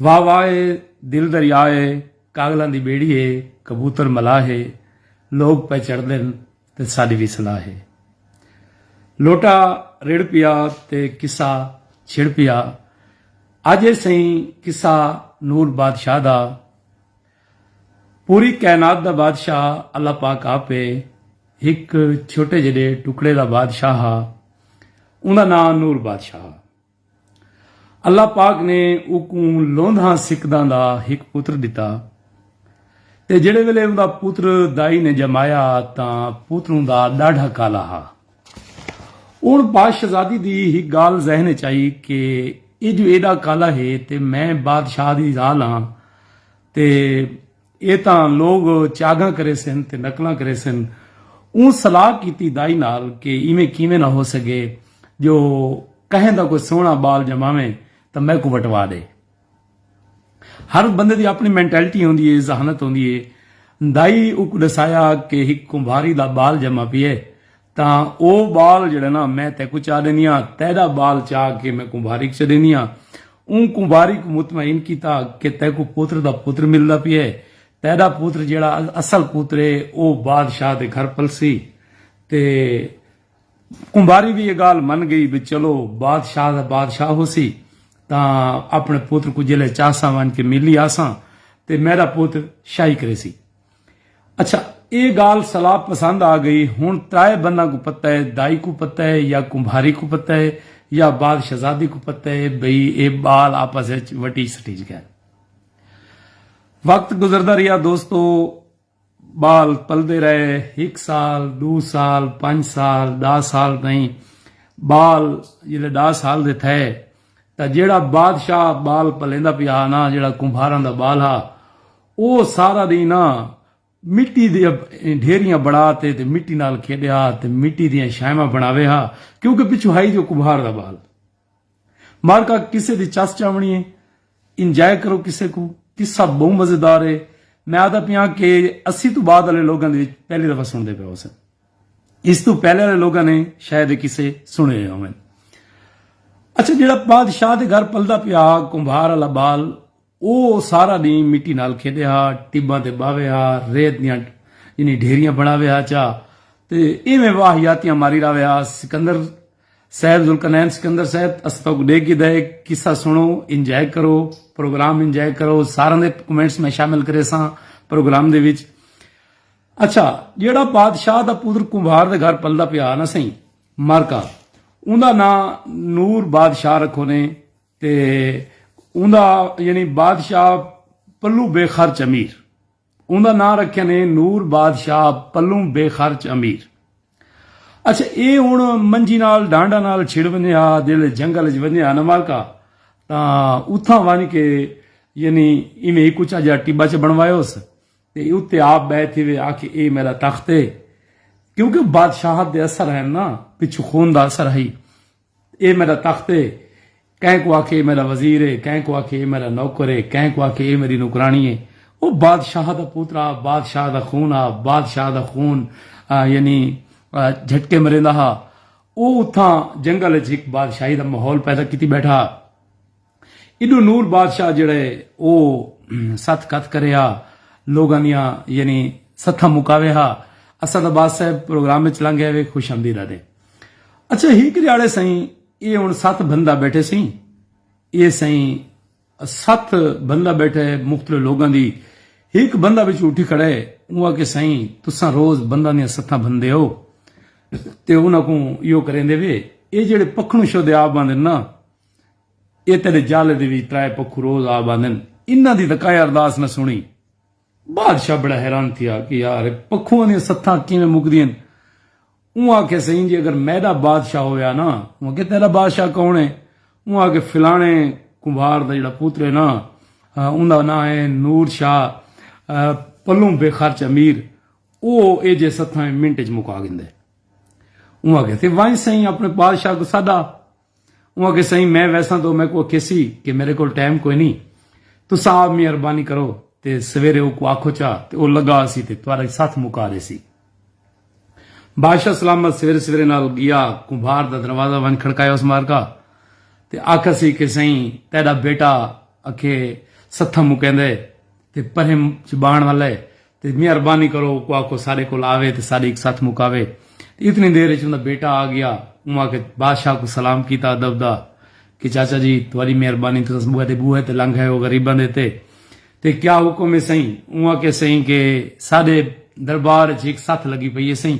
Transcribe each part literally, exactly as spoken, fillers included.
واہ واہ اے، دل دریا اے، کاغلاں دی ٻیڑی اے، کبوتر ملاح اے، لوک پئے چڑھدن تے ساݙی وی صلاح اے۔ لوٹا رڑھ پیا تے قصہ چھڑ پیا۔ اڄ اے سئیں قصہ نور بادشاہ دا۔ پوری کائنات دا بادشاہ اللہ پاک آپ اے۔ ہک چھوٹے جیݙے ٹکڑے دا بادشاہ ہا، اوندا ناں نور بادشاہ ہا۔ اللہ پاک نے اوکوں لوندھاں سکداں دا ہک پتر ݙتا، تے جیڑھے ویلے اوندا پتر دائی نے ڄمایا تاں پتر اوندا ݙاڈھا کالا ہا۔ ہݨ با شہزادی دی ہک ڳالھ ذہن اچ آئی کہ اے جو ایݙا کالا ہے تے میں بادشاہ دی ذال ہاں، تے اے تاں لوگ چاگاں کریسن تے نقلاں کریسن۔ اوں صلاح کیتی دائی نال کہ ایویں کیویں نہ ہو سڳے جو کہیں دا کوئی سوہݨا ٻال ڄماویں تاں میکوں وٹوا ݙے۔ ہر بندے دی اپݨی مینٹلٹی ہوندی ہے، ذہانت ہوندی ہے۔ دائی اوکوں ݙسایا کہ ہک کمبھاری دا ٻال ڄما پئے، تاں او ٻال جیڑھا نا میں تیکوں چا ݙیندی ہاں، تیݙا ٻال چا کے میں کمبھاری کوں چا ݙیندی ہاں۔ اوں کمبھاری کوں مطمئن کیتا کہ تیکوں پتر دا پتر ملدا پئے، تیݙا پتر جیڑھا اصل پتر ہے او بادشاہ دے گھر پلسی۔ تے کمبھاری وی اے ڳالھ من ڳئی بھئی چلو بادشاہ دا بادشاہ ہوسی، تاں اپݨے پتر کوں جیلے چاہساں ونڄ کے ملی آساں تے میݙا پتر شاہی کریسی۔ اچھا، اے ڳالھ صلاح پسند آ ڳئی۔ ہݨ ترائے بنداں کوں پتہ ہے، دائی کوں پتہ ہے یا کمبھاری کوں پتہ ہے یا با شہزادی کوں پتہ ہے بھئی اے ٻال آپس وچ وٹیج سٹیج ڳئن۔ وقت گزردا رہیا دوستو، ٻال پلدے رہے، ہک سال، ݙو سال، پنج سال، ݙاہ سال تئیں۔ ٻال جیلے ݙاہ سال دے تھئے تاں جیڑھا بادشاہ ٻال پلیندا پیا ہا نا، جیڑھا کمبھاراں دا ٻال ہا، او سارا ݙینہہ نا مٹی دیاں ڈھیریاں بݨا تے تے مٹی نال کھیݙے ہا تے مٹی دیاں شائماں بݨاوے ہا، کیونکہ پچھوں ہئی جو کمبھار دا ٻال۔ مارکا قصے دی چس چاوݨی ہے، انجوائے کرو قصے کوں۔ قصہ ٻہوں مزیدار ہے۔ میں آہدا پیاں کہ اسی توں بعد والے لوگاں دے وچ پہلی دفعہ سݨدے پئے ہوسن، اس توں پہلے والے لوگاں نے شاید اے قصے سݨے ہوئے ہوون۔ اچھا، جیڑھا بادشاہ دے گھر پلدا پیا ہا کمبھار والا ٻال، او سارا ݙینہہ مٹی نال کھیݙے ہا، ٹٻاں تے ٻاہوے ہا، ریت دیاں یعنی ڈھیریاں بݨاوے ہا چا، تے ایویں واہیاتیاں ماری راہوے ہا۔ سکندر صاحب، ذوالقرنین سکندر صاحب، اساں تہاکوں ݙیکھ گھدا ہے، قصہ سݨو، انجوائے کرو، پروگرام انجوائے کرو، ساراں دے کمنٹس میں شامل کریساں پروگرام دے وچ۔ اچھا، جیڑھا بادشاہ دا پتر کمبھار دے گھر پلدا پیا ہا نا سئیں، مارکا، اوندا ناں نور بادشاہ رکھو نے، تے اوندا یعنی بادشاہ پلو بے خرچ امیر، اوندا ناں رکھے نے نور بادشاہ پلو بے خرچ امیر۔ اچھا، اے ہݨ منجی نال ڈانڈا نال چھڑ ونڄے ہا، جیلے جنگل وچ ونڄے ہا نا مارکا، تاں اتھاں ونڄ کے یعنی ایویں ہک اچا جیہا ٹٻا چ بݨوایوس تے اتے آپ ٻہہ تھیوے، آکھے اے میݙا تخت ہے، کیونکہ بادشاہت دے اثر ہن نا، پچھوں خون دا اثر ہئی۔ اے میݙا تخت ہے، کہیں کوں آکھے اے میݙا وزیر ہے، کہیں کوں آکھے اے میݙا نوکر ہے، کہیں کوں آکھے اے میݙی نوکرانی ہے۔ او بادشاہ دا پوترا، بادشاہ دا خون ہا، بادشاہ دا خون، آ، یعنی، آ، جھٹکے مریندا ہا۔ او اتھاں جنگل وچ ہک بادشاہی دا ماحول پیدا کیتی ٻیٹھا۔ ایݙو نور بادشاہ جیڑھا ہے او ستھ کتھ کرے ہا، لوگاں دیاں یعنی ستھاں مکاوے ہا۔ اسد عباس صاحب پروگرام وچ لنگھ آئے وے، خوش آمدید آہدے۔ اچھا، ہک ݙیہاڑے سئیں اے ہݨ ستھ بندہ ٻیٹھے سئیں، اے سئیں ستھ بندہ ٻیٹھے مختلف لوگاں دی، ہک بندہ وچ اٹھی کھڑا ہے، اوں آکھے سئیں تساں روز بنداں دیاں ستھاں بھندے ہو تے انہاں کوں ایہو کریندے وے، اے جیڑھے پکھݨوں شودے آپ آندن نا، اے تیݙے جالے دے وچ ترائے پکھو روز آ ٻاہندن، انہاں دی تاں کائے ارداس نہ سُݨی۔ بادشاہ بڑا حیران تھیا کہ یار، پکھواں دیاں ستھاں کیویں مکدین؟ اوں آکھیا سئیں جی، اگر میݙا بادشاہ ہویا نا، اوں آکھیا تیݙا بادشاہ کون ہے؟ اوں آکھیا فلاݨے کمبھار دا جیڑھا پتر ہے نا، آ، اوندا ناں ہے نور شاہ، آ، پلوں بے خرچ امیر، او اے جے ستھاں منٹ اچ مکا گھندے۔ اوں آکھیا تے ونڄ سئیں اپݨے بادشاہ کوں سݙا۔ اوں آکھیا سئیں میں ویساں تاں میکوں آکھیسی کہ میݙے کول ٹائم کوئی نی، تساں آپ مہربانی کرو تے سویرے اوکوں آکھو چا تے او لڳا اسی تے تہاݙا ستھ مکا ݙیسی۔ بادشاہ سلامت سویرے سویرے نال ڳیا، کمبھار دا دروازہ ونڄ کھڑکایوس مارکا تے آکھیسی کہ سئیں تیݙا بیٹا اکھے ستھاں مکیندے تے پرھیں چباݨ والے، تے مہربانی کرو کو آکھو ساݙے کول آوے تے ساݙے ہک ستھ مکاوے۔ تے اتنی دیر اچ اوندا بیٹا آ گیا۔ اوں آ کے بادشاہ کوں سلام کیتا ادب دا کہ چاچا جی، تہاݙی مہربانی، تساں بوہے تے بوہے تے لنگھ آئے ہو غریباں دے تے تے کیا حکم ہے سئیں؟ اوں آکھیا سئیں کہ ساݙے دربار اچ ہک ستھ لڳی پئی ہے سئیں،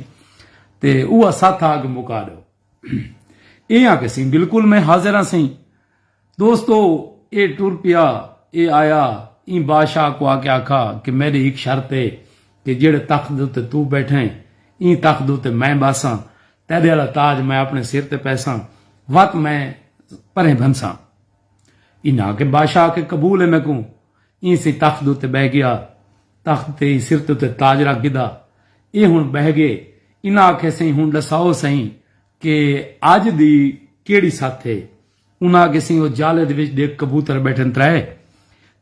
تے اوہا ستھ آ کے مکا ݙیو۔ اے آکھے سئیں، بالکل میں حاضر ہاں سئیں۔ دوستو، اے ٹر پیا، اے آیا، ایں بادشاہ کوں آ کے آکھا کہ میݙی ہک شرط ہے کہ جیڑھے تخت دے اتے توں ٻیٹھیں، ایں تخت دے اتے میں ٻہساں، تیݙے آلا تاج میں اپݨے سر تے پیساں، وت میں پرھیں بھنساں۔ انہاں آکھے بادشاہ آکھے قبول ہے میکوں۔ ایں سئیں تخت دے اتے ٻہہ گیا، تخت تے ایں سر تے اتے تاج رکھ گھدا۔ اے ہݨ ٻہہ ڳئے۔ انہاں آکھے سئیں ہݨ ݙساؤ سئیں کہ اڄ دی کیڑھی ستھ ہے؟ انہاں آکھے سئیں او جالے دے وچ ݙیکھ کبوتر ٻیٹھن ترائے،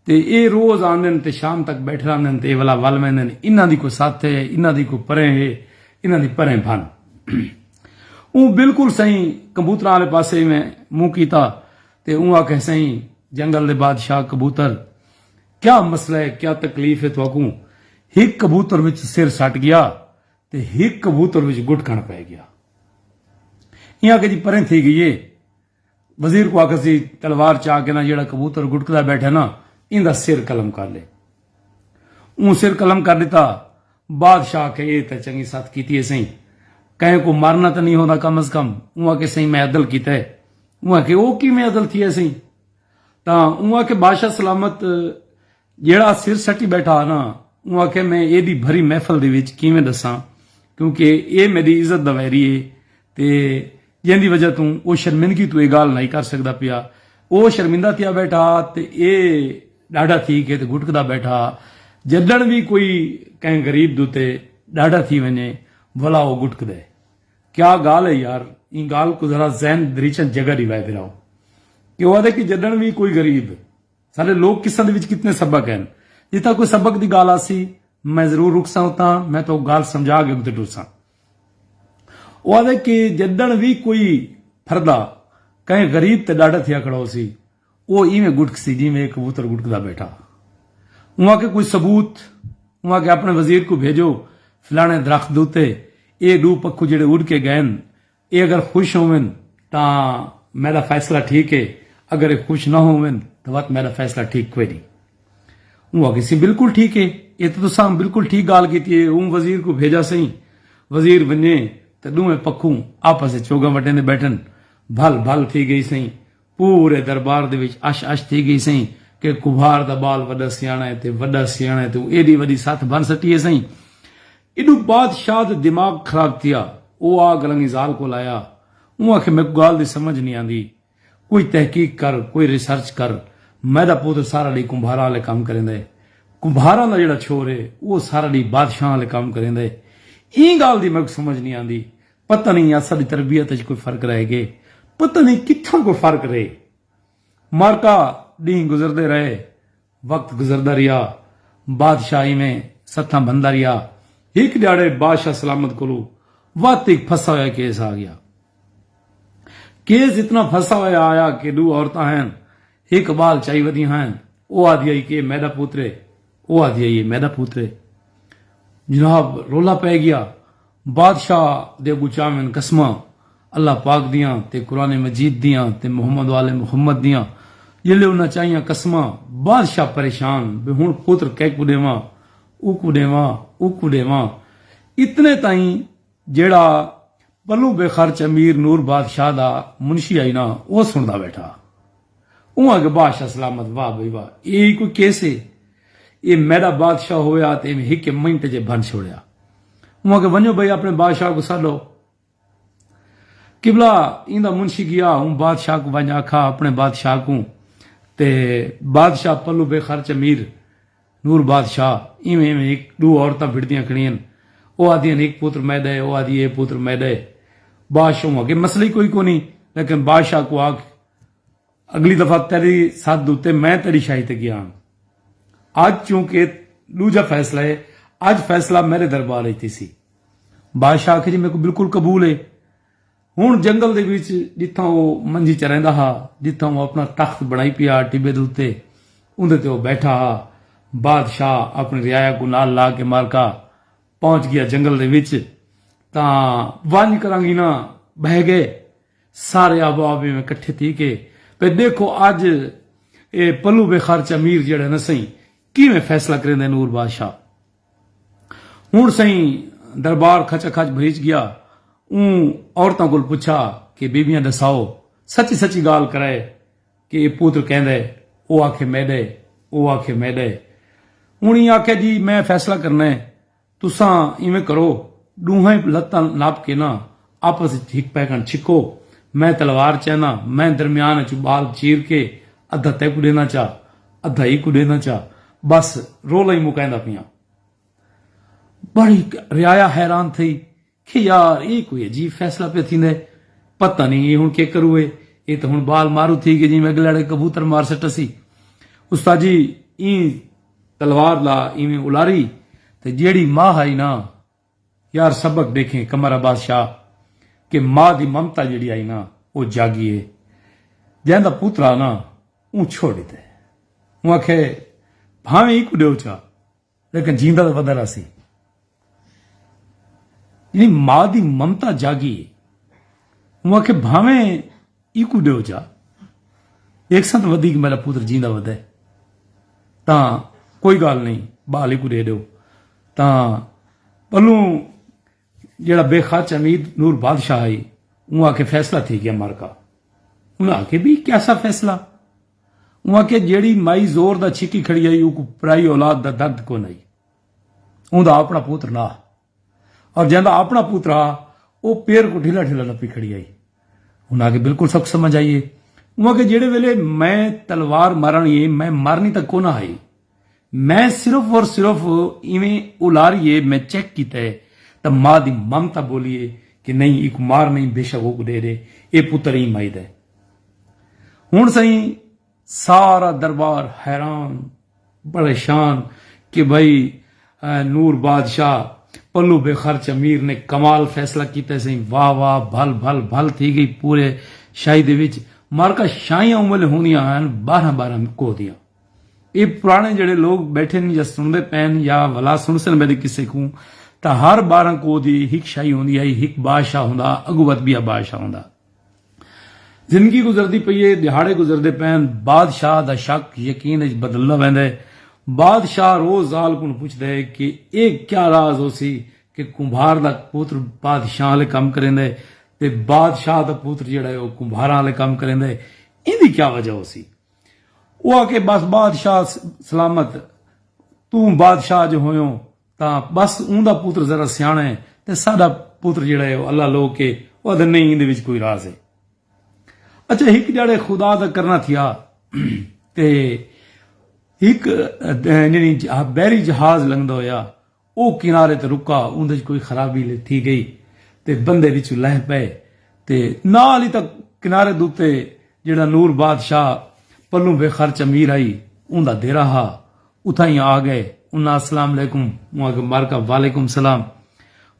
تے اے روز آندن تے شام تک ٻیٹھے رہندن تے اے ولا ول ویندن۔ انہاں دی کوئی ستھ ہے، انہاں دی کوئی پرھیں ہے، انہاں دی پرھیں بھن۔ اوں بالکل سئیں کبوتراں آلے پاسے میں منہ کیتا تے اوں آکھے سئیں جنگل دے بادشاہ کبوتر، کیا مسئلہ ہے، کیا تکلیف ہے تہاکوں؟ ہک کبوتر وچ سر سٹ گیا تے ہک کبوتر وچ گٹکݨ پئے گیا۔ ایں آکھے جی پرھیں تھی ڳئی ہے۔ وزیر کوں آکھسی تلوار چا کے نہ جیڑھا کبوتر گٹکدا ٻیٹھے نا، ایندا سر قلم کر لے۔ اوں سر قلم کر ݙتا۔ بادشاہ آکھے اے تاں چنڳی ستھ کیتی ہے سئیں، کہیں کوں مرنا تاں نی ہوندا کم از کم۔ اوں آکھے سئیں میں عدل کیتا ہے۔ اوں آکھے او کیویں عدل تھیا سئیں؟ تاں اوں آکھے بادشاہ سلامت جیڑھا سر سٹی ٻیٹھا ہا نا، اوں آکھے میں ایݙی بھری محفل دے وچ کیویں ݙساں، کیونکہ اے میݙی عزت دا ویری ہے تے جیندی وجہ توں او شرمندگی توں اے ڳالھ نئیں کر سڳدا پیا۔ او شرمندہ تھیا ٻیٹھا ہا تے اے ݙاڈھا تھی کے تے گھٹکدا ٻیٹھا ہا۔ جݙݨ وی کوئی کہیں غریب دے اتے ݙاڈھا تھی ونڄے ولا او گھٹکدے۔ کیا ڳالھ ہے یار، ایں ڳالھ کوں ذرا ذہن دریچاں جگہ ݙیوائے پھراؤ کہ او آہدے کہ جݙݨ وی کوئی غریب سارے لوک قصہ دے وچ کتنے سبق ہیں۔ جتھاں کوئی سبق دی ڳالھ آسی، میں ضرور رکساں اتھاں، میں تہاکوں ڳالھ سمجھا کے اڳتے ٹرساں۔ او آہدے کہ جݙݨ وی کوئی پھردا کہیں غریب تے ݙاڈھا تھیا کھڑا ہوسی، او ایویں گٹکسی جیویں ہک کبوتر گٹکدا ٻیٹھا۔ اوں آکھے کوئی ثبوت؟ اوں آکھے اپݨے وزیر کوں بھیجو، فلاݨے درخت دے اتے اے ݙو پکھو جیڑھے اݙ کے ڳئن، اے اگر خوش ہوون تاں میݙا فیصلہ ٹھیک ہے، اگر اے خوش نہ ہوون تاں وت میݙا فیصلہ ٹھیک کوئی نی۔ اوں آکھیسی بالکل ٹھیک ہے، اے تاں تساں بالکل ٹھیک ڳالھ کیتی ہے۔ اوں وزیر کوں بھیجا سئیں، وزیر ونڄے تاں ݙوہیں پکھوں آپس اچ چوگاں وٹیندے ٻیٹھن۔ بھل بھل تھی ڳئی سئیں، پورے دربار دے وچ اش اش تھی ڳئی سئیں کہ کمبھار دا ٻال وݙا سیاݨا ہے تے وݙا سیاݨا ہے تے اوں ایݙی وݙی ستھ بھن سٹی ہے سئیں۔ ایݙو بادشاہ دا دماغ خراب تھیا۔ او آ گلنگی زال کول آیا۔ اوں آکھیا میکوں ڳالھ دی سمجھ نی آندی، کوئی تحقیق کر، کوئی ریسرچ کر۔ میݙا پتر سارا ݙینہہ کمبھاراں آلے کم کریندا ہے۔ کمبھاراں دا جیڑھا چھوہر ہے او سارا ݙینہہ بادشاہاں آلے کم کریندا ہے۔ ایں ڳالھ دی میکوں سمجھ نی آندی۔ پتہ نی اساݙی تربیت اچ کوئی فرق رہ ڳئے، پتہ نی کتھاں کوئی فرق رہے۔ مارکا ݙینہہ گزردے رہے، وقت گزردا رہیا، بادشاہ ایویں ستھاں بھندا رہیا۔ ہک ݙیہاڑے بادشاہ سلامت کولوں وت ہک پھسا ہویا کیس آ ڳیا۔ کیس اتنا پھسا ہویا آیا کہ ݙو عورتاں ہن، ہک ٻال چائی ودیاں ہن۔ او آہدی ہئی کہ اے میݙا پتر ہے، او آہدی ہئی اے میݙا پتر ہے۔ جناب رولا پئے ڳیا۔ بادشاہ دے اڳوں چاون قسماں، اللہ پاک دیاں تے قرآن مجید دیاں تے محمد و آل محمد دیاں۔ جیلے انہاں چائیاں قسماں، بادشاہ پریشان بھئی ہݨ پتر کیکوں ݙیواں، اوکوں ݙیواں، اوکوں ݙیواں۔ اتنے تائیں جیڑھا پلو بے خرچ امیر نور بادشاہ دا منشی ہئی نا، او سݨدا ٻیٹھا۔ اوں آکھیا بادشاہ سلامت، واہ بھئی واہ، اے کوئی کیس ہے؟ اے میݙا بادشاہ ہویا تے ایویں ہک منٹ اچ بھن چھوڑیا۔ اوں آکھیا ونڄو بھئی اپݨے بادشاہ کوں سݙو۔ قبلہ ایندا منشی ڳیا، اوں بادشاہ کوں ونڄ آکھا اپݨے بادشاہ کوں۔ تے بادشاہ پلو بے خرچ امیر نور بادشاہ ایویں ایویں ہک ݙو عورتاں پھردیاں کھڑین۔ او آہدین ہک پتر میݙا ہے، او آہدی اے پتر میݙا ہے۔ بادشاہ اوں اڳے مسئلہ ہی کوئی کونی، لیکن بادشاہ کوں آکھ اڳلی دفعہ تیݙی سد اتے میں تیݙی شاہی تے ڳیا ہاں۔ اڄ چونکہ ݙوجھا فیصلہ ہے، اڄ فیصلہ میݙے دربار اچ تھیسی۔ بادشاہ آکھے جی میکوں بالکل قبول ہے۔ ہݨ جنگل دے وچ جتھاں او منجھی چریندا ہا، جتھاں او اپݨا تخت بݨائی پیا ٹٻے دے اتے، اوندے تے او بیٹھا ہا۔ بادشاہ اپݨی رعایا کوں نال لا کے مارکا پہنچ ڳیا جنگل دے وچ۔ تاں ونڄ کرانگی نہ بہہ ڳئے۔ سارے احباب ایویں کٹھے تھی کے، پئے ݙیکھو اڄ اے پلو بے خرچ امیر جیڑھا نہ سئیں کیویں فیصلہ کریندے نور بادشاہ۔ ہݨ سئیں دربار کھچا کھچ بھریج ڳیا۔ اوں عورتاں کول پچھا کہ بیبیاں ݙساؤ، سچی سچی ڳالھ کرائے کہ اے پتر کیندے؟ او آکھے میݙے، او آکھے میݙے۔ ہݨ ایں آکھیا جی میں فیصلہ کرنا ہے، تساں ایویں کرو، ݙوہیں لتاں نپ کے نہ آپس وچ ہک پیکن چھکو، میں تلوار چینداں، میں درمیان وچوں ٻال چیر کے ادھا تیکوں ݙینداں چا، ادھا ایکوں ݙینداں چا، بس رولا ہی مکیندا پیاں۔ بڑی رعایا حیران تھئی کہ یار اے کوئی عجیب فیصلہ پیا تھیندے، پتہ نہیں اے ہݨ کے کروے، اے تاں ہݨ ٻال مارو تھی ڳئے جیویں اڳلے آڑے کبوتر مار سٹسی۔ استاد جی ایں تلوار لا ایویں الاری تے جیڑھی ماء ہئی نا، یار سبق ݙیکھیں قمر عباس شاہ کہ ماء دی ممتا جیڑھی ہئی نا او جاڳی ہے۔ جیندا پتر ہا نا اوں چھوڑ ݙتے۔ اوں آکھے بھاویں ایکوں ݙیو چا لیکن جیندا تاں ودھا رہسی۔ یعنی ماء دی ممتا جاڳی ہے۔ اوں آکھے بھاویں ایکوں ݙیو چا، ݙیکھساں تاں ودھیک میݙا پتر جیندا ودھے۔ تاں کوئی ڳالھ نہیں، ٻال ایکوں ݙے ݙیو۔ تاں پلوں جیڑھا بے خرچ امیر نور بادشاہ ہئی، اوں آکھے فیصلہ تھی ڳیا مارکا۔ انہاں آکھے بھی کیسا فیصلہ؟ اوں آکھے جیڑھی مائی زور دا چھکی کھڑی ہئی اوکوں پرائی اولاد دا درد کون ہئی۔ اوندا اپݨا پتر نہ ہا، اور جیندا اپݨا پتر ہا او پیر کوں ڈھلا ڈھلا نپی کھڑی ہئی۔ انہاں آکھے بالکل سک سمجھ آئی ہے۔ اوں آکھے جیڑھے ویلے میں تلوار مارݨی ہے میں مارݨی تاں کونا ہئی، میں صرف اور صرف ایویں الاری ہے، میں چیک کیتا ہے تاں ماء دی ممتا بولی ہے کہ نہیں ایکوں مار نہیں، بے شک اوکوں ݙے ݙے، اے پتر ایں مائی دا ہے۔ ہݨ سئیں سارا دربار حیران پریشان کہ بھئی نور بادشاہ پلو بے خرچ امیر نے کمال فیصلہ کیتا سئیں۔ واہ واہ بھل بھل بھل تھی ڳئی پورے شاہی دے وچ۔ مارکا شاہیاں اوں ویلے ہوندیاں ہن بارہاں بارہاں کوہ دیاں۔ اے پرانے جیڑھے لوگ بیٹھے ہن یا سݨدے پئے ہن یا ولا سݨسن میݙے قصے کوں، تاں ہر بارہاں کوہ دی ہک شاہی ہوندی ہئی، ہک بادشاہ ہوندا، اڳوں ودھ ٻیا بادشاہ ہوندا۔ زندگی گزردی پئی ہے، ݙیہاڑے گزردے پئے ہن، بادشاہ دا شک یقین اچ بدلدا ویندا ہے۔ بادشاہ روز ذال کوں پچھدا ہے کہ اے کیا راز ہوسی کہ کمبھار دا پتر بادشاہ آلے کم کریندا ہے تے بادشاہ دا پتر جیڑھا ہے او کمبھاراں آلے کم کریندا ہے، ایندی کیا وجہ ہوسی؟ او آکھے بس بادشاہ سلامت، توں بادشاہ جو ہویوں تاں بس اوندا پتر ذرا سیاݨا ہے تے ساݙا پتر جیڑھا ہے او اللہ لوک ہے۔ او آدھے نہیں ایندے وچ کوئی راز ہے۔ اچھا ہک ڄاڑے خدا دا کرنا تھیا تے ہک یعنی بحری جہاز لنگھدا ہویا او کنارے تے رکا، اوندے وچ کوئی خرابی تھی ڳئی تے بندے وچوں لہہ پئے تے نال ہی تاں کنارے دے اتے جیڑھا نور بادشاہ پلوں بے خرچ امیر ہئی اوندا دیرہ ہا۔ اتھائیں آ ڳئے۔ انہاں السلام علیکم، اوں آکھیا مارکا وعلیکم سلام۔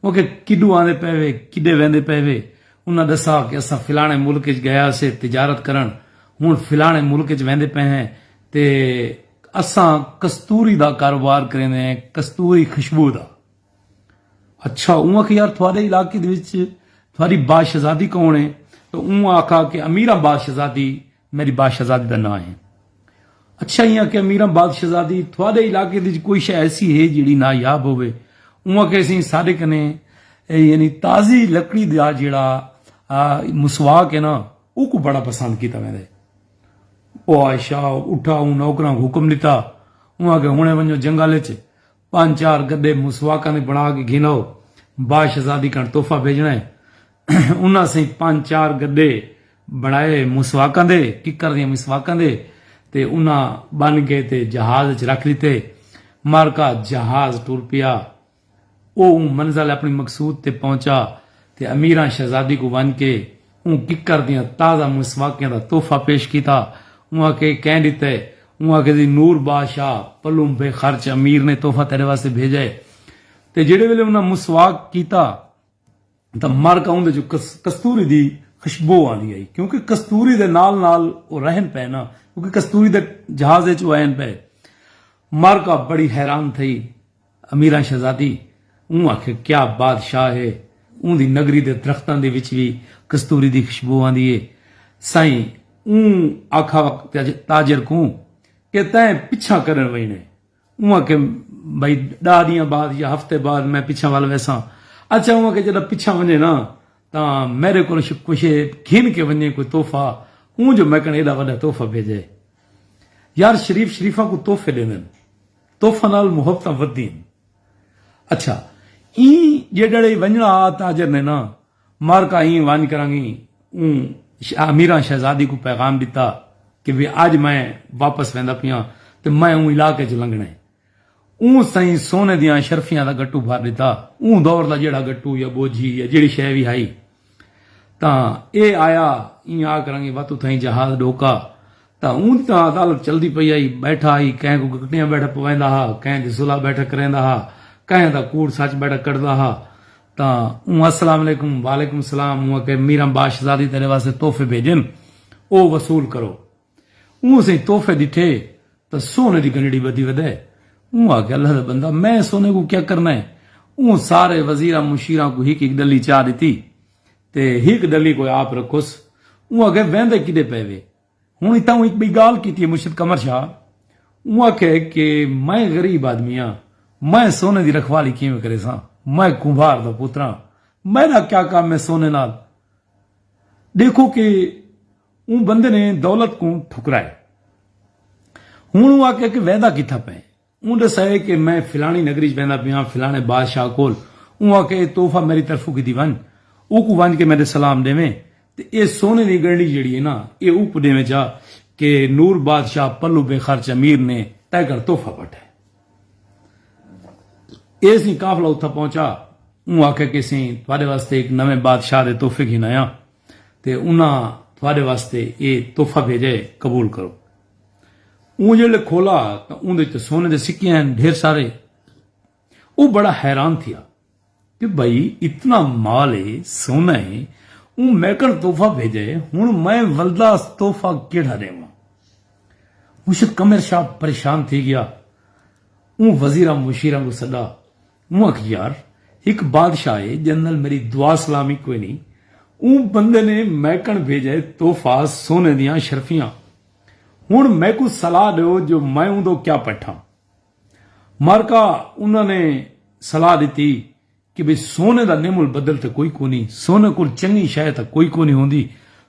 اوں آکھیا کݙوں آندے پئے وے، کݙے ویندے پئے وے؟ انہاں ݙسا کہ اساں فلاݨے ملک اچ ڳئے ہاسے تجارت کرݨ، ہݨ فلاݨے ملک اچ ویندے پئے ہیں تے اساں کستوری دا کاروبار کریندے ہیں، کستوری خوشبو دا۔ اچھا اوں آکھیا یار تہاݙے علاقے دے وچ تہاݙی با شہزادی کون ہے؟ تاں اوں آکھا کہ امیراں با شہزادی میݙی با شہزادی دا ناں ہے۔ اچھا ایاں کہ امیراں با شہزادی تہاݙے علاقے دے وچ کوئی شے ایسی ہے جیڑھی نایاب ہووے؟ اوں آکھیا سئیں ساݙے کنے یعنی تازی لکڑی دا جیڑھا مسواک ہے نا اوکوں بڑا پسند کیتا ویندا ہے۔ او عائشہ اٹھا اوں نوکراں کوں حکم ݙتا۔ اوں آکھیا ہݨے ونڄو جنگل اچ پنج چار گݙے مسواکاں دے بݨا کے گھن آؤ، با شہزادی کن تحفہ بھیجݨا ہے۔ انہاں سئیں پنج چار گݙے بݨائے مسواکاں دے، ککر دیاں مسواکاں دے، تے انہاں ٻن کے تے جہاز اچ رکھ ݙتے۔ مارکا جہاز ٹر پیا۔ او اوں منزل اپݨی مقصود تے پہنچا تے امیراں شہزادی کوں ونڄ کے اوں ککر دیاں تازہ مسواکیاں دا تحفہ پیش کیتا۔ اوں آکھے کئیں ݙتے؟ اوں آکھے جی نور بادشاہ پلوں بے خرچ امیر نے تحفہ تیݙے واسطے بھیجا ہے۔ تے جیڑھے ویلے انہاں مسواک کیتا تاں مارکا اوندے چوں کس کستوری دی خوشبو آندی ہئی کیونکہ کستوری دے نال نال او رہن پئے نا۔ کیونکہ کستوری دے جہاز وچ او آئن پئے۔ مارکا بڑی حیران تھئی۔ امیراں شہزادی، اوں آکھے، کیا بادشاہ ہے، اوں دی نگری دے درختاں دے وچ وی کستوری دی خوشبو آندی ہے۔ سائیں، اوں آکھا تاج- تاجر کوں کہ تیں پچھاں کݙݨ ویݨے؟ اوں آکھے، بھائی، ݙاہ ݙینہاں بعد یا ہفتے بعد میں پچھاں ول ویساں۔ اچھا، اوں آکھے، جݙاں پچھاں ونڄے نا، تاں میݙے کولوں ش- کجھ گھن کے ونڄے، کوئی تحفہ۔ اوں جو میکݨ ایݙا وݙا تحفہ بھیجے۔ یار، شریف شریفاں کوں تحفے ݙیندن، تحفہ نال محبتاں ودھدین۔ اچھا، ایں جیڑھے ونڄݨا آ تاجر نے نا، مارکا ایں ونڄ کرانگی اوں ش- امیراں شہزادی کوں پیغام ݙتا کہ وی اڄ میں واپس ویندا پیاں تے میں اوں علاقے چ لنگھݨا ہے۔ اوں سئیں سونے دیاں شرفیاں دا گٹو بھر ݙتا۔ اوں دور دا جیڑھا گٹو یا بوجھی یا جیڑھی شے وی ہئی، تاں اے آیا، ایں آ کرانگی وت اتھائیں جہاز ݙوکا۔ تاں اوں دی تاں عدالت چلدی پئی ہئی، بیٹھا ہئی، کہیں کوں گھٹیاں بیٹھا پویندا ہا، کہیں دی صلح بیٹھا کریندا ہا، کہیں دا کوڑ سچ بیٹھا کڈھدا ہا۔ تاں اوں السلام علیکم، وعلیکم السلام، اوں آکھے، میراں بادشاہزادی تیݙے واسطے تحفے بھیجن، او وصول کرو۔ اوں سئیں تحفے ݙٹھے تاں سونے دی گنڈی ٻدھی ودے۔ اوں آکھے، اللہ دا بندہ، میں سونے کوں کیا کرنا ہے؟ اوں سارے وزیراں مشیراں کوں ہک ہک ڈلی چا ݙتی تے ہک ڈلی کوئی آپ رکھوس۔ اوں آکھے، ویندے کݙے پئے وے؟ ہݨ اتھاں اوں ہک ٻئی ڳالھ کیتی ہے مرشد قمر شاہ۔ اوں آکھے کہ میں غریب آدمی ہاں، میں سونے دی رکھوالی کیویں کریساں؟ میں کمبھار دا پتر ہاں، میݙا کیا کم ہے سونے نال؟ ݙیکھو کہ اوں بندے نے دولت کوں ٹھکرائے۔ ہݨ اوں آکھیا کہ ویندا کتھاں پئیں؟ اوں ݙسائے کہ میں فلانی نگری چ ویندا پیاں، فلانے بادشاہ کول۔ اوں آکھیا، اے تحفہ میݙی طرفوں گھدی ونڄ، اوکوں ونڄ کے میݙے سلام ݙیویں، تے اے سونے دی گنڈی جیڑھی ہے نا، اے اوکوں ݙیویں چا کہ نور بادشاہ پلو بے خرچ امیر نے تیکݨ تحفہ پٹھائے۔ اے سئیں قافلہ اتھاں پہنچا، اوں آکھیا کہ سئیں تہاݙے واسطے ہک نویں بادشاہ دے تحفے گھن آیاں تے انہاں تہاݙے واسطے اے تحفہ بھیجا ہے، قبول کرو۔ اوں جیڑھے کھولا تاں اوندے تے سونے دے سکے ہن ڈھیر سارے۔ او بڑا حیران تھیا کہ بھئی، اتنا مال ہے، سونا ہے، اوں میکݨ تحفہ بھیجا ہے، ہݨ میں ولدا تحفہ کیڑھا ݙیواں؟ مرشد قمر شاہ پریشان تھی ڳیا۔ اوں وزیراں مشیراں کوں سݙا۔ اوں آکھیا، یار، ہک بادشاہ ہے جیندے نال میݙی دعا سلام ہی کوئی نئیں، اوں بندے نے میکݨ بھیجا ہے تحفہ سونے دیاں شرفیاں۔ ہݨ میکوں صلاح ݙیو جو میں اوندو کیا پٹھاں؟ مارکا انہاں نے صلاح ݙتی کہ بھئی، سونے دا نعم البدل تاں کوئی کونی، سونے کول چنڳی شے تاں کوئی کونی ہوندی۔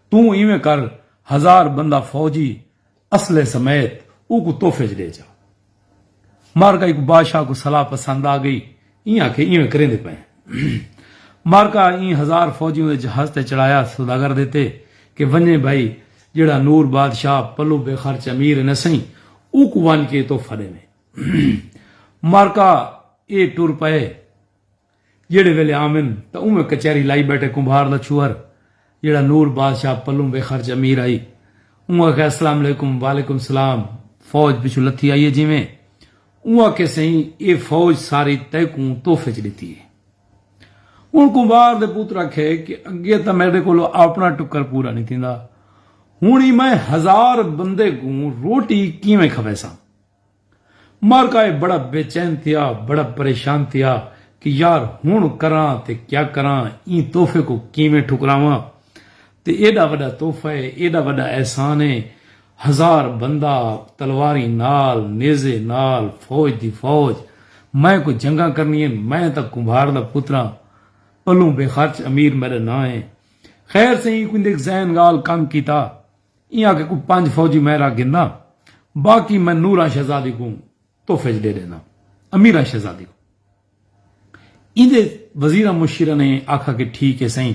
توں ایویں کر، ہزار بندہ فوجی اسلحے سمیت اوکوں تحفے چ ݙے چا۔ مارکا کوں بادشاہ کوں صلاح پسند آ ڳئی، ایں آکھے ایویں کریندے پئے ہیں۔ مارکا ایں ہزار فوجیوں دے جہاز تے چڑھایا، سوداگر دے تے کہ ونڄے بھائی، جیڑھا نور بادشاہ پلو بے خرچ امیر ہے نا سئیں، اوکوں ونڄ کے تحفہ ݙیویں۔ مارکا اے ٹر پئے۔ جیڑھے ویلے آون تاں اونویں کچہری لائی بیٹھے کمبھار دا چھوہر، جیڑھا نور بادشاہ پلوں بے خرچ امیر ہئی۔ اوں آکھیا، السلام علیکم۔ وعلیکم السلام۔ فوج پچھوں لتھی آئی ہے جیویں۔ اوں آکھے، سئیں، اے فوج ساری تیکوں تحفے چ ݙتی ہے۔ ہݨ کمبھار دے پتر آکھے کہ اڳے تاں میݙے کولوں اپݨا ٹکر پورا نئیں تھیندا، ہݨ ای میں ہزار بندے کوں روٹی کیویں کھویساں؟ مارکا اے بڑا بے چین تھیا، بڑا پریشان تھیا کہ یار، ہݨ کراں تے کیا کراں، ایں تحفے کوں کیویں ٹھکراواں؟ تے ایݙا وݙا تحفہ ہے، ایݙا وݙا احسان ہے، ہزار بندہ، تلواریں نال، نیزے نال، فوج دی فوج، میں کوئی جنگاں کرنی ہن؟ میں تاں کمبھار دا پتراں، پلوں بے خرچ امیر میݙا ناں ہے۔ خیر سئیں، ایکوں ایندے ذہن نال کم کیتا۔ ایں آکھے کوئی پنج فوجی میں رکھ گھنداں، باقی میں نوراں شہزادی کوں تحفے چ ݙے ݙینداں، امیراں شہزادی کوں۔ ایندے وزیراں مشیراں نے آکھا کہ ٹھیک ہے سئیں،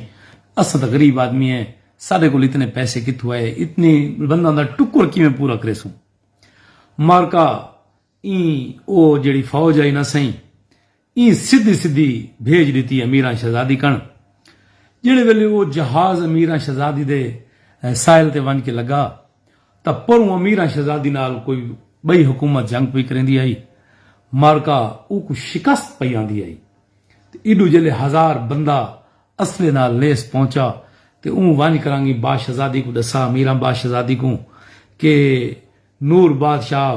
اساں تاں غریب آدمی ہیں، ساݙے کول اتنے پیسے کتھوں آئے، اتنے بنداں دا ٹکر کیویں پورا کریسوں؟ مارکا ایں او جیڑھی فوج آئی نا سئیں، ایں سدھی سدھی بھیج ݙتی امیراں شہزادی کن۔ جیڑھے ویلے او جہاز امیراں شہزادی دے، اے، ساحل تے ونڄ کے لڳا، تاں پروں امیراں شہزادی نال کوئی ٻئی حکومت جنگ پئی کریندی ہئی۔ مارکا اوکوں شکست پئی آندی ہئی۔ تے ایݙو جیلے ہزار بندہ اسلحے نال لیس پہنچا، تے اوں ونڄ کرانگی با شہزادی کوں ݙسا، امیراں با شہزادی کوں، کہ نور بادشاہ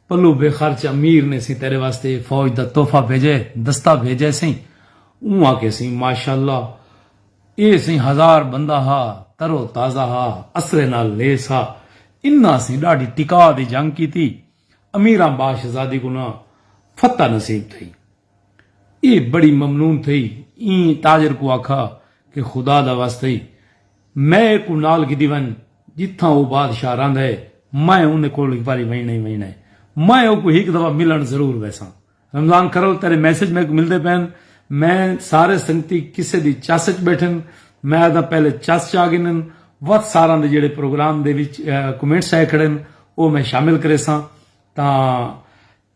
پلو بے خرچ امیر نے سیں تیرے واسطے فوج دا تحفہ بھیجے، دستہ بھیجے سیں۔ اوں آکھے سیں، ماشاءاللہ، اے سیں ہزار بندہ ہا، تر و تازہ ہا، اسلحے نال لیس ہا۔ انہاں سیں ݙاڈھی ٹکا دی جنگ کیتی۔ امیراں با شہزادی کوں نہ فتح نصیب تھئی۔ اے بڑی ممنون تھئی۔ ایں تاجر کوں آکھا کہ خدا دا واسطہ ای میکوں نال گھدی ونڄ، جتھاں او بادشاہ رہندا ہے، میں اوندے کول ہک واری ونڄݨا ای ونڄݨا ہے۔ میں اوکوں ہک دفعہ ملݨ ضرور ویساں۔ رمضان کرل، تیرے میسج میکوں ملدے پئن۔ میں سارے سنگتی قصے دی چس اچ ٻیٹھن۔ میں آہداں پہلے چس چا گھنن، وت ساراں دے جیڑھے پروگرام دے وچ، اے، کمنٹس آئے کھڑن، او میں شامل کریساں۔ تاں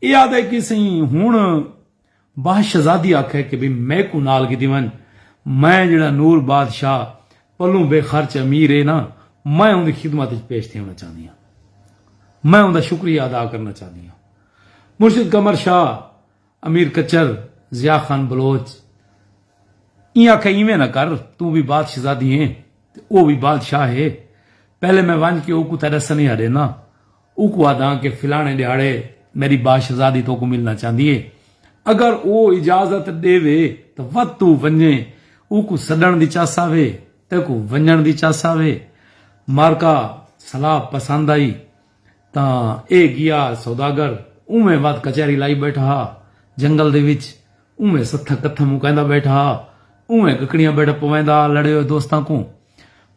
اے آہدا ہے کہ سئیں ہݨ با شہزادی آکھے کہ بھئی میکوں نال گھدی ونڄ، میں جیڑھا نور بادشاہ پلوں بے خرچ امیر ہے نا، میں اوندی خدمت وچ پیش تھیوݨا چاہندی ہاں، میں اوندا شکریہ ادا کرݨا چاہندی ہاں۔ مرشد قمر شاہ، امیر کچر، ضیاء خان بلوچ، ایں آکھے ایویں نہ کر، توں وی بادشاہزادی ہیں تے او وی بادشاہ ہے۔ پہلے میں ونڄ کے اوکوں تیݙا سنیہا ݙینداں، اوکوں آہداں کہ فلاݨے ݙیہاڑے میݙی با شہزادی توکوں ملݨا چاہندی ہے۔ اگر او اجازت ݙیوے تاں وت توں ونڄیں، اوکوں سݙݨ دی چس آوے، تیکوں ونڄݨ دی چس آوے۔ مارکا صلاح پسند آئی۔ تاں اے گیا سوداگر، اونویں وت کچہری لائی ٻیٹھا ہا جنگل دے وچ، اونویں ستھاں کتھاں مکیندا ٻیٹھا ہا، اونویں ککڑیاں ٻیٹھا پویندا ہا لڑے ہوئے دوستاں کوں۔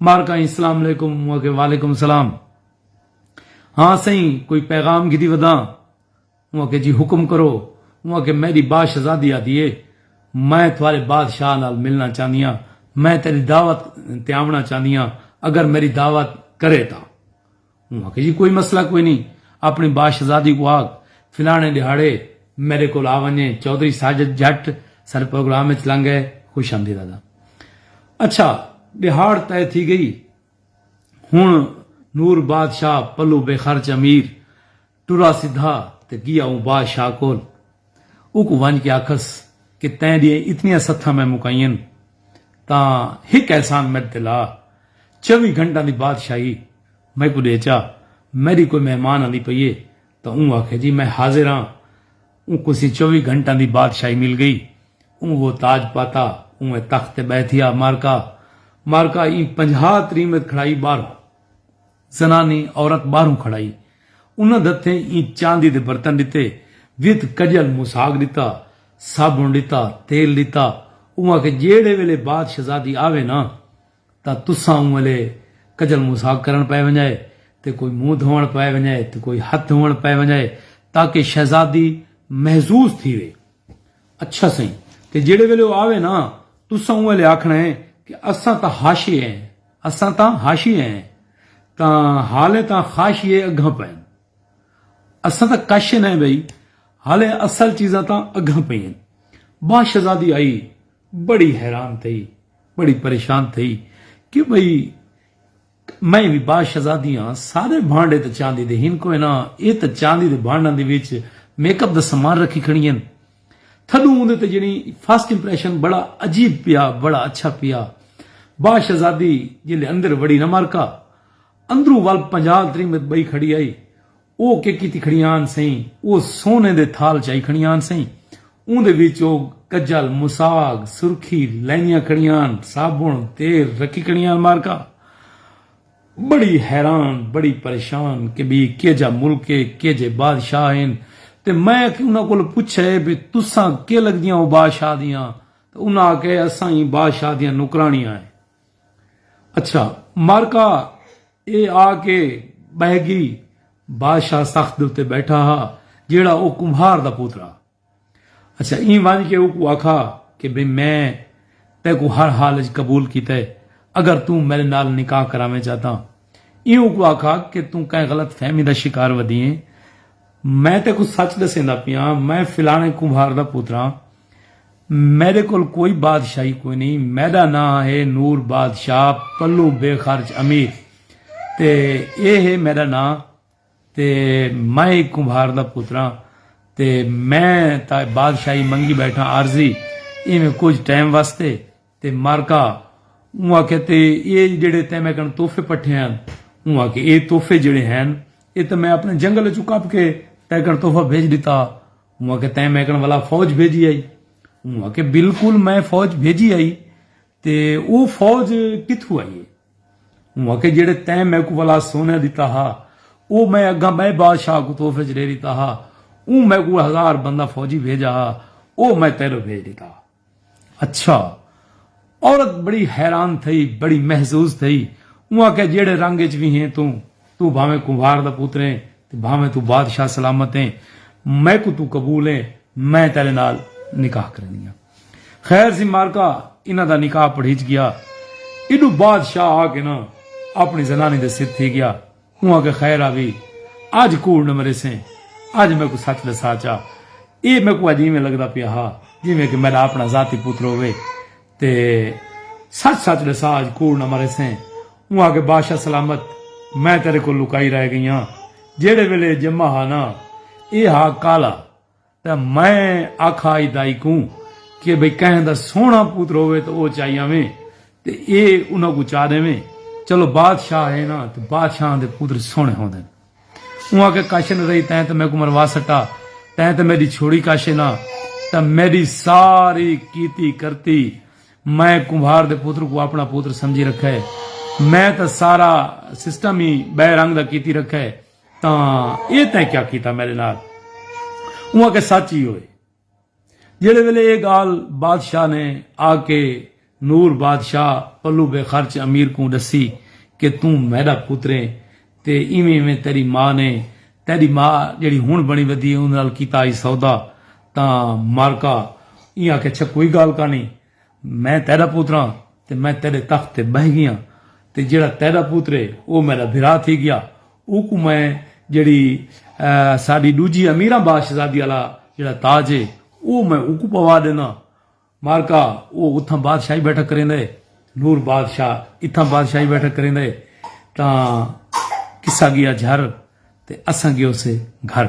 مارکا، السلام علیکم۔ اوں آکھے، وعلیکم السلام۔ ہاں سئیں، کوئی پیغام گھدی وداں؟ اوں آکھے، جی حکم کرو۔ اوں آکھے، میݙی با شہزادی آہدی ہے، میں تہاݙے بادشاہ نال ملݨا چاہندی ہاں، میں تیݙی دعوت تے آوݨا چاہندی ہاں، اگر میݙی دعوت کرے تاں۔ اوں آکھیا، جی کوئی مسئلہ کوئی نہیں، اپݨی با شہزادی کوں آکھ فلاݨے ݙیہاڑے میݙے کول آ ونڄے۔ چوہدری ساجد جٹ ساݙے پروگرام وچ لنگھ ڳئے، خوش آمدید آہدا۔ اچھا، ݙیہاڑ طے تھی ڳئی۔ ہݨ نور بادشاہ پلو بے خرچ امیر ٹرا سدھا تے ڳیا اوں بادشاہ کول۔ اوکوں ونڄ کے آکھس کہ تیں ݙیہاں اتنیاں ستھاں میں مکائین تاں ہک احسان میݙے تے لا، چووی گھنٹاں دی بادشاہی میکوں ݙے چا، میݙی کوئی مہمان آندی پئی ہے۔ تاں اوں آکھیا، جی میں حاضر ہاں۔ اوں کوں سی چووی گھنٹاں دی بادشاہی مل ڳئی۔ اوں وہ تاج پاتا، اوں اے تخت تے ٻہہ تھیا۔ مارکا، مارکا ایں پنجاہ تریمت کھڑائی ٻاہروں، زنانی عورت ٻاہروں کھڑائی۔ انہاں دتھیں ایں چاندی دے برتن ݙتے، وت کڄل مساگ ݙتا، صابݨ ݙتا، تیل ݙتا۔ اوں آکھیا، جیڑھے ویلے بادشاہزادی آوے نا، تاں تساں اوں ویلے کڄل مساگ کرݨ پئے ونڄائے تے کوئی منہ دھووݨ پئے ونڄائے تے کوئی ہتھ دھووݨ پئے ونڄائے، تاکہ شہزادی محظوظ تھیوے۔ اچھا سئیں، تے جیڑھے ویلے او آوے نا، تساں اوں ویلے آکھݨا ہے کہ اساں تاں حاشیے ہیں، اساں تاں حاشیے ہیں، تاں حالے تاں حاشیے اڳاں پئن۔ اساں تاں کش نہ بھئی، حالے اصل چیزاں تاں اڳاں پئین۔ با شہزادی آئی، بڑی حیران تھئی، بڑی پریشان تھئی کہ بھئی میں وی با شہزادی ہاں، سارے بھانڈے تاں چاندی دے ہن کوئی نہ، اے تاں چاندی دے بھانڈاں دے وچ میک اپ دا سامان رکھی کھڑی ہن۔ تھڈوں اوندے تے جیڑھی فرسٹ امپریشن بڑا عجیب پیا، بڑا اچھا پیا۔ با شہزادی جیلے اندر وڑی نہ مارکا، اندروں ول پنجاہ تریمت ٻئی کھڑی آئی۔ او کے کیتی کھڑی آن سئیں، او سونے دے تھال چائی کھڑی آن سئیں۔ اوندے وچ او کڄل، مساگ، سرخی لیندیاں کھڑی آن، صابݨ، تیل رکھی کھڑی آن مارکا۔ بڑی حیران، بڑی پریشان کہ بھئی کیجھا ملک ہے، کیجھے بادشاہ ہن۔ تے میں کہ انہاں کول پچھے بھئی تساں کے لڳدیاں او بادشاہ دیاں؟ تے انہاں آکھے اساں ہی بادشاہ دیاں نوکرانیاں ہیں۔ اچھا، مارکا اے آ کے ٻہہ ڳئی۔ بادشاہ تخت دے اتے ٻیٹھا ہا، جیڑھا او کمبھار دا پتر ہا۔ اچھا، ایں ونڄ کے اوکوں آکھا کہ بھئی میں تیکوں ہر حال اچ قبول کیتا ہے، اگر توں میݙے نال نکاح کراویں چا تاں۔ ایں اوکوں آکھا کہ توں کہیں غلط فہمی دا شکار ودی ہیں۔ میں تیکوں سچ ݙسیندا پیاں، میں فلاݨے کمبھار دا پتر ہاں، میݙے کول کوئی بادشاہی کوئی نہیں، میݙا ناں ہے نور بادشاہ پلوں بے خرچ امیر، تے اے ہے میݙا ناں، تے میں ہک کمبھار دا پتر ہاں، تے میں تاں بادشاہی منگی ٻیٹھاں عارضی، ایویں کجھ ٹائم واسطے۔ تے مارکا اوں آکھیا، تے اے جیڑھے تیں میکݨ تحفے پٹھے ہن؟ اوں آکھیا، اے تحفے جیڑھے ہن، اے تاں میں اپݨے جنگل اچوں کپ کے تیکݨ تحفہ بھیج ݙتا۔ اوں آکھیا تیں میکݨ ولا فوج بھیجی ہئی؟ اوں آکھیا بالکل میں فوج بھیجی ہئی۔ تے او فوج کتھوں آئی ہے؟ اوں آکھیا جیڑھے تیں میکوں ولا سونے ݙتا ہا، او میں اڳاں ٻئے بادشاہ کوں تحفے اچ ݙے ݙتا ہا۔ اوں میکوں ہزار بندہ فوجی بھیجا ہا، او میں تیݙو بھیج ݙتا ہا۔ اچھا۔ عورت بڑی حیران تھئی، بڑی محظوظ تھئی۔ اوں آکھیا جیڑھے رنگ اچ وی ہیں توں، توں بھاویں کمبھار دا پتر ہیں تے بھاویں توں بادشاہ سلامت ہیں، میکوں توں قبول ہیں، میں تیݙے نال نکاح کریندی ہاں۔ خیر سی مارکا، انہاں دا نکاح پڑھیج گیا۔ ایݙوں بادشاہ آ کے نا اپݨی زنانی دے سر تھی گیا۔ اوں آکھیا خیر آوی، اڄ کوڑ نہ مریسیں، اڄ میکوں سچ ݙسا چا۔ اے میکوں اڄ ایویں لڳدا پیا ہا جیویں کہ میݙا اپݨا ذاتی پتر ہووے۔ تے سچ سچ ݙسا اڄ کوڑ نہ مریسیں۔ اوں آکھیا بادشاہ سلامت، میں تیݙے کول لکائی رہ ڳئی ہاں۔ جیڑھے ویلے ڄما ہا نا، اے ہا کالا۔ تاں میں آکھا آئی دائی کوں کہ بھئی کہیں دا سوہݨا پتر ہووے تاں او چائی آویں، تے اے انہاں کوں چا ݙیویں۔ چلو بادشاہ ہے نا، تے بادشاہاں دے پتر سوہݨے ہوندن۔ اوں آکھیا کش نہ رہی، تیں تاں میکوں مروا سٹا، تیں تاں میݙی چھوڑی کش ہے نا۔ تاں میݙی ساری کیتی کرتی، میں کمبھار دے پتر کوں اپݨا پتر سمجھی رکھے۔ میں تاں سارا سسٹم ہی ٻئے رنگ دا کیتی رکھے۔ تاں اے تیں کیا کیتا میݙے نال؟ اوں آکھیا سچ ہی ہوئے۔ جیڑھے ویلے اے ڳالھ بادشاہ نے آ کے نور بادشاہ پلو بے خرچ امیر کوں ݙسی کہ توں میݙا پتر ہیں تے ایویں ایویں تیݙی ماں نے، تیݙی ماں جیڑھی ہݨ بݨی ودی ہے، اوں نال کیتا ہئی سودا، تاں مارکا ایں آکھیا اچھا کوئی ڳالھ کائنی، میں تیݙا پتر ہاں تے میں تیݙے تخت تے ٻہہ ڳیاں، تے جیڑھا تیݙا پتر ہے او میݙا بھرا تھی ڳیا، اوکوں میں جیڑھی، اے، ساݙی ݙوجھی امیراں با شہزادی آلا جیڑھا تاج ہے او میں اوکوں پوا ݙینداں۔ مارکا او اتھاں بادشاہی بیٹھا کریندے، نور بادشاہ اتھاں بادشاہی بیٹھا کریندے، تاں قصہ ڳیا جھر تے اساں ڳیوسے گھر۔